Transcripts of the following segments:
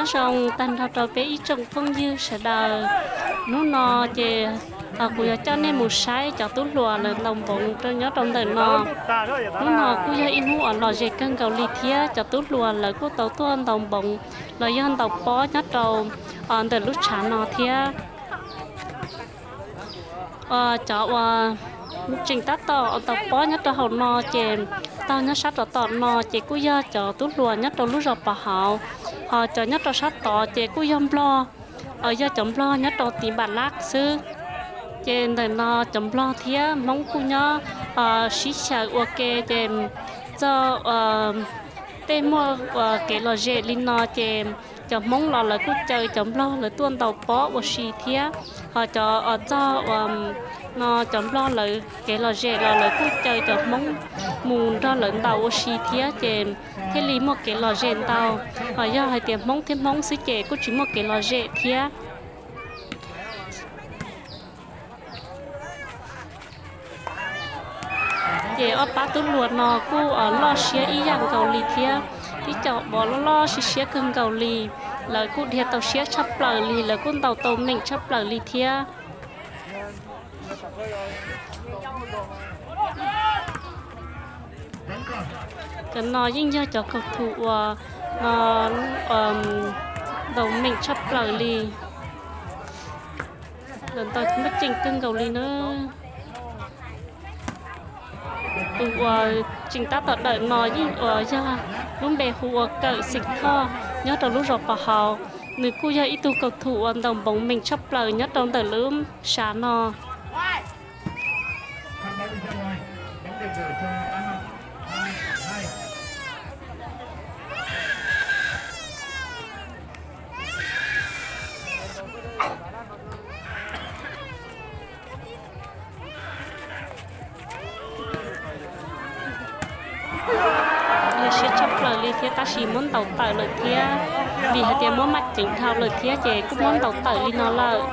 Nyob zoo tag nrho rau peb ib tsoom phooj ywg sawv daws. Hnub no ces kuv yuav coj nej mus saib cov tub hluas lawv ntaus npoov rau nyob rau ntawm no. Hnub no kuj yog ib hnub uas lom zem kawg nkaus li thiab, cov tub hluas lawv kuj tau tuaj ntaus npoov los yog ntaus pob nyob rau ntawm lub tshav no thiab. Cov uas tseem tab tom ntaus pob nyob rau hauv no ces taug nyob sab rov tom no ces kuj yog cov tub hluas nyob rau lub zos Pov Hauv, ho cov nyob rau sab tod ces kuj yog Nplog, yog cov Nplog nyob rau tim Npam Lab xwb. Ces ntawm no cov Nplog thiab Hmoob kuj nyob sib xyaw ua ke ces txog tej muaj kev lom zem li no ces cov Hmoob los lawv kuj caw cov Nplog lawv tuaj ntaus pob ua si thiab, ho cov txog no cov Nplog lawv kev lom zem los lawv kuj caw cov Hmoob mus nrog lawv ntaus ua si thiab ces thiaj li muaj kev lom zem ntau. Ho yog hais tias Hmoob thiab Hmoob xwb ces kuj tsis muaj kev lom zem thiab. Ces ob pab tub hluas no kuj loj siab ib yam nkaus li thiab, tib co uas loj loj siab siab kawg nkaus li, lawv kuj dhia tau siab tshaj plaws li, lawv kuj ntaus tau meem tshaj plaws li thiab. Cov no yeej yog cov kaum thum uas ntaus meem tshaj plaws li, lawv ntaus muaj ceem kawg nkaus li na. Tus uas tseem tab tom dawm no yeej uas yog lub npe hu ua Kawm Xeem Thoj nyob rau lub zos Pov Hauv, nws kuj yog ib tug kaum thum uas ntaus npoov meem tshaj plaws nyob rau ntawm lub sab no. Lawv siab tshaj plaws li thiab tab sis muab ntaus tawm lawm thiab, vim hais tias muab maj ceev dhau lawm thiab ces kuj muab ntaus tawm li no lawm.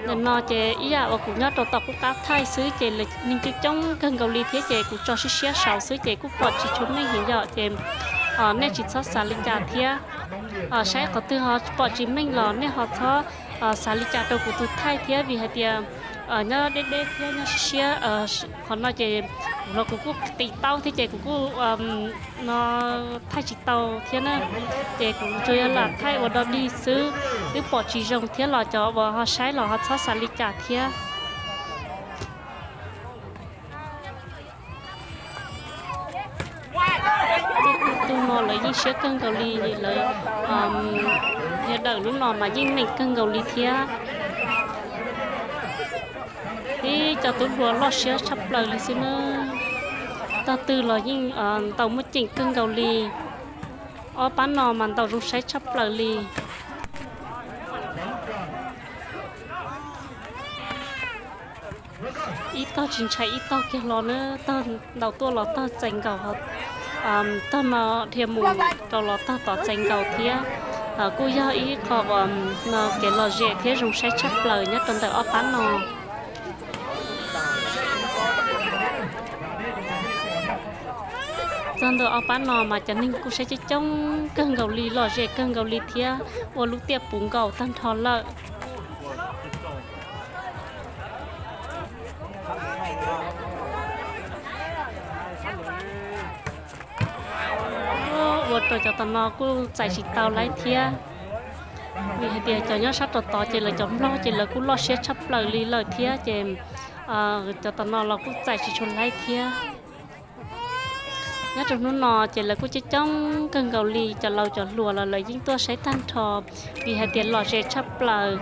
Ntawm no ces ib yam uas kuv nyob rau tom qub qab thaij xwb ces neeg coob coob kawg nkaus li thiab ces kuv tso siab siab saud xwb ces kuj pom tsis tshua meej heev yom ces nej tsis txhob xav li cas thiab. Saib qhov twg ho pom tsis meej los nej ho txhob xav li cas rau kuv tus thaij thiab, vim hais tias nyob deb deb thiab nyob siab siab, qhov no ces kuv los kuv kuj tis taub thiab ces kuv kuj no thaij tsis tau thiab na. Ces kuv tsuas yog lam thaij ua dog dig xwb, twb pom tsis zoo thiab los cov uas ho saib los ho txhob xav li cas thiab. Tus no lawv yeej siab kawg nkaus li, lawv dhia dawm lub no mas yeej meem kawg nkaus li thiab. Ib co tub hluas loj siab tshaj plaws li xwb na. Tog twg los yeej ntaus muaj ceem kawg nkaus li. Ob pab no mas ntaus zoo saib tshaj plaws li. Ib tog tsis ntshai ib tog kiag hlo na, tog ntaus tuaj los tog txais nkaus, tog no dhia mus rau los tog tod txais nkaus thiab. Kuj yog ib qho uas no kev lom zem thiab zoo saib tshaj plaws nyob rau ntawm ob pab no. Txog ntawm ob pab no mas cov neeg kuj saib coob coob kawg nkaus li, lom zem kawg nkaus li thiab ua lub tiaj puv nkaus tag nrho lawm. Ua rau cov tom no kuj txais tsis tau laib thiab, vim hais tias cov nyob sab rau tod ces lawv cov nplog ces lawv kuj loj siab tshaj plaws li lawm thiab ces cov tom no los kuj txais tsis tshua laib thiab. Nyob rau hnub no ces lawv kuj coob coob kawg nkaus li, cov laus cov hluas los lawv yeej tuaj saib tag nrho, vim hais tias lom zem tshaj plaws.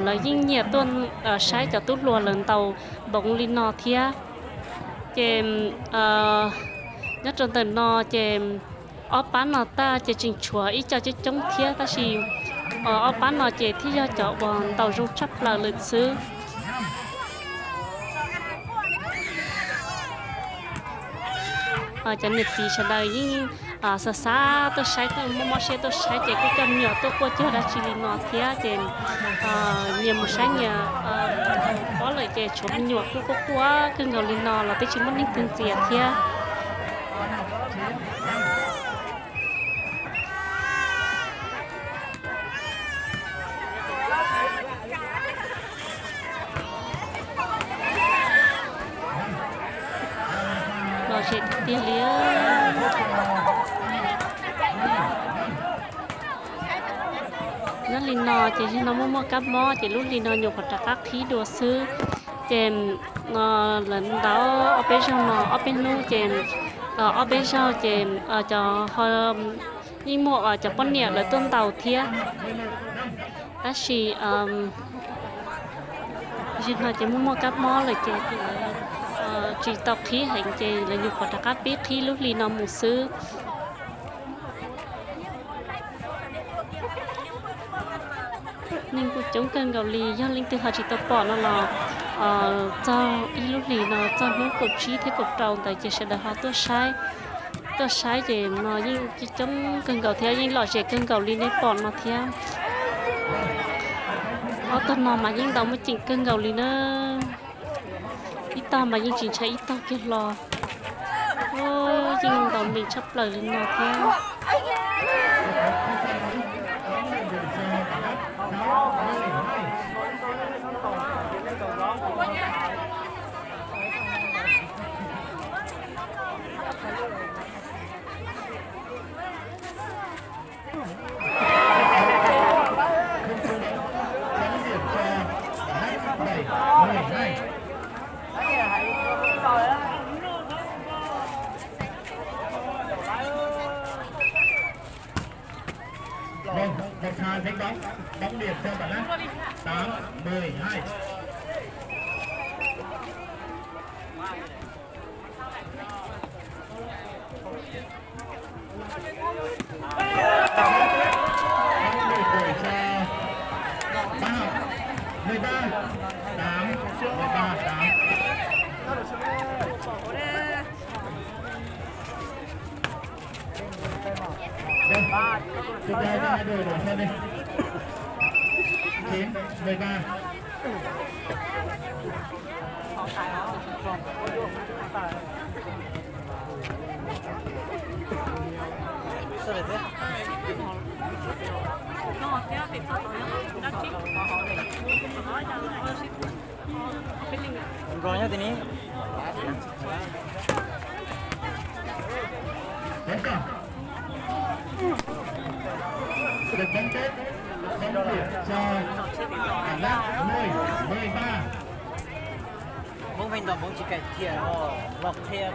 Lawv yeej nyiam tuaj saib cov tub hluas lawv ntaus npoov li no thiab. Ces nyob rau ntawm no ces ob pab no tag ces tseem tshuav ib co coob coob thiab, tab sis ob pab no ces thiaj yog cov uas ntaus zoo tshaj plaws lawm xwb. Cov niam txiv sawv daws yeej xav xav tuaj saib, tuaj mob mob siab tuaj saib ces kuj coj me nyuam tuaj quaj cuag dab tsi li no thiab ces nyias mus saib nyias pob lawm ces tshuav me nyuam kuj quaj quaj kawg nkaus li no los twb tsis muaj neeg twg ntxias thiab. tiag li. Nyob li no ces yog no muaj muaj kab mob ces lub hli no nyuam qhuav rov qab qhib dua xwb. Ces no lawv ntaus ob peb zaug no ob peb hnub ces, ob peb zaug ces cov ho yeej muaj cov poj niam lawv tuaj ntaus thiab. Tab sis zaum no ces muaj muaj kab mob lawm ces tsis tau qhib heev ces lawv nyuam qhuav rov qab pib qhib lub hli no mus xwb. Neeg kuj coob kawg nkaus li, yog leej twg ho tsis tau pom no los txog ib lub hlis no txog hnub kaum tsib thiab kaum rau ntawd ces sawv daws ho tuaj saib. Tuaj saib ces no yeej coob kawg nkaus thiab yeej lom zem kawg nkaus li nej pom no thiab. Ob tog no mas yeej ntaus muaj ceem kawg nkaus li na. Ib tog mas yeej tsis ntshai ib tog kiag hlo. Yeej ntaus ntees tshaj plaws li no thiab. Vâng, một pha dính bóng, bóng điểm cho bản Lắc, tám mười hai. Bóng điểm đổi cho Bá Học, mười ba tám, mười ba tám. Vâng, chúng ta hai đội đổi sân đi. Chín mười ba. Nrog nyob tim ni. Được bóng tốt, bóng điểm cho Bản Lác mười, mười ba. Hmoob pheej ntaus hmoov tsis caiv thiaj los qhia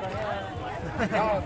rau.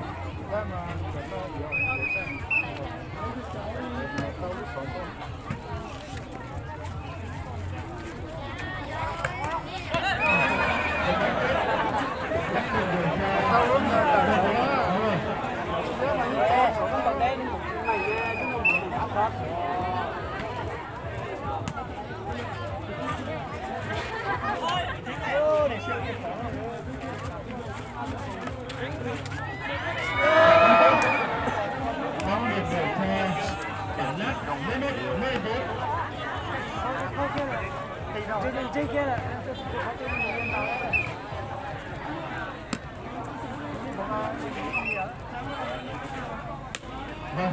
Vâng,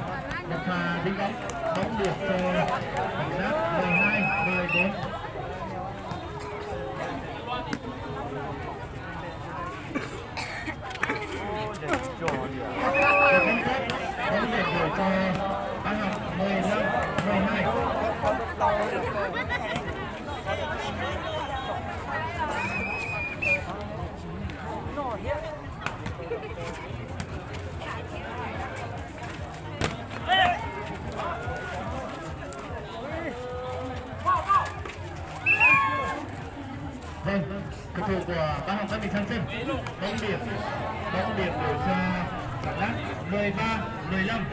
một pha dính bóng, bóng điểm cho Bản Lác mười hai mười bốn. Bóng điểm đổi cho Bá Học mười lăm mười hai. Vâng, cầu thủ của Bá Học đã bị thăng sân. Bóng điểm, bóng điểm đổi cho Bản Lác mười ba mười lăm.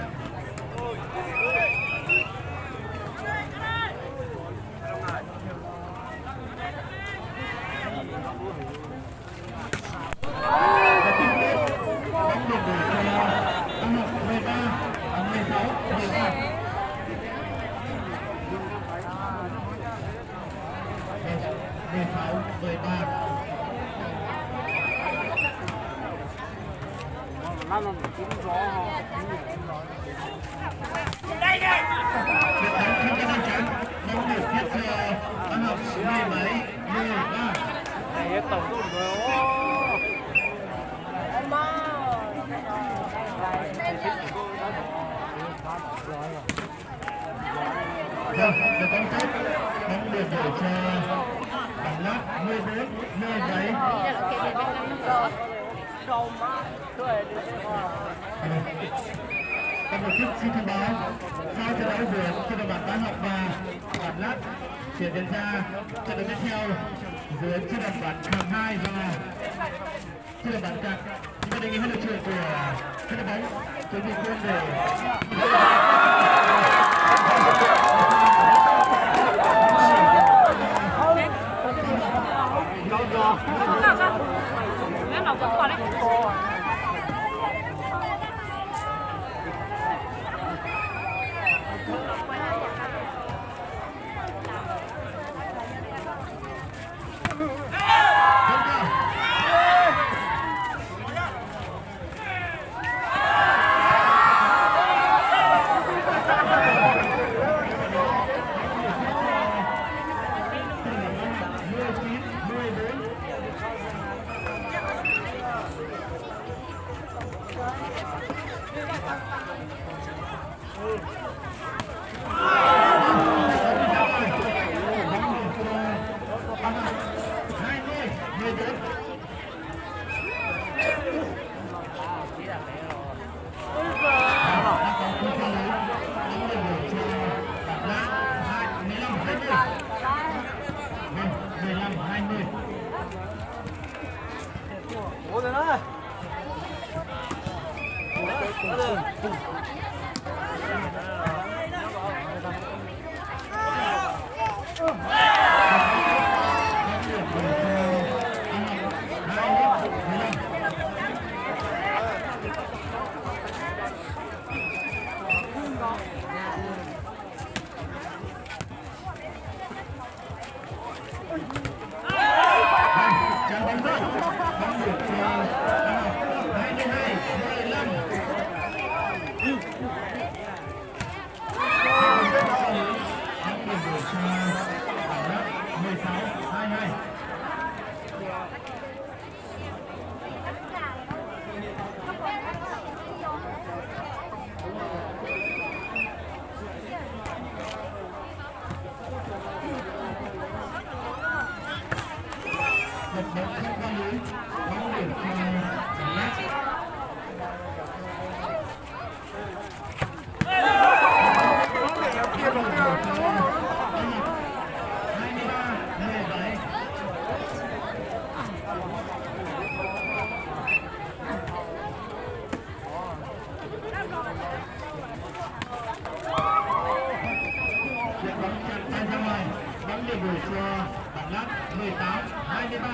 Mười sáu, mười ba. Bóng điểm tiếp cho Bá Học, mười bảy mười ba. Này tổng tụ rồi. Được bóng tốt, bóng được gửi cho Bản Lát, mười bốn, mười bảy. Các một chút xin thông báo, sau trận đấu giữa trung đoàn Bản Lát và Bản Lát, chuyển tiền ra trận đấu tiếp theo giữa trung đoàn Bản Khảm hai và trung đoàn Bản Cặc. Chúng ta đề nghị huấn luyện trưởng của các đội bóng chuẩn bị quân để Bóng chặn bay ra ngoài, bóng được gửi cho Bản Lát, mười tám hai mươi ba.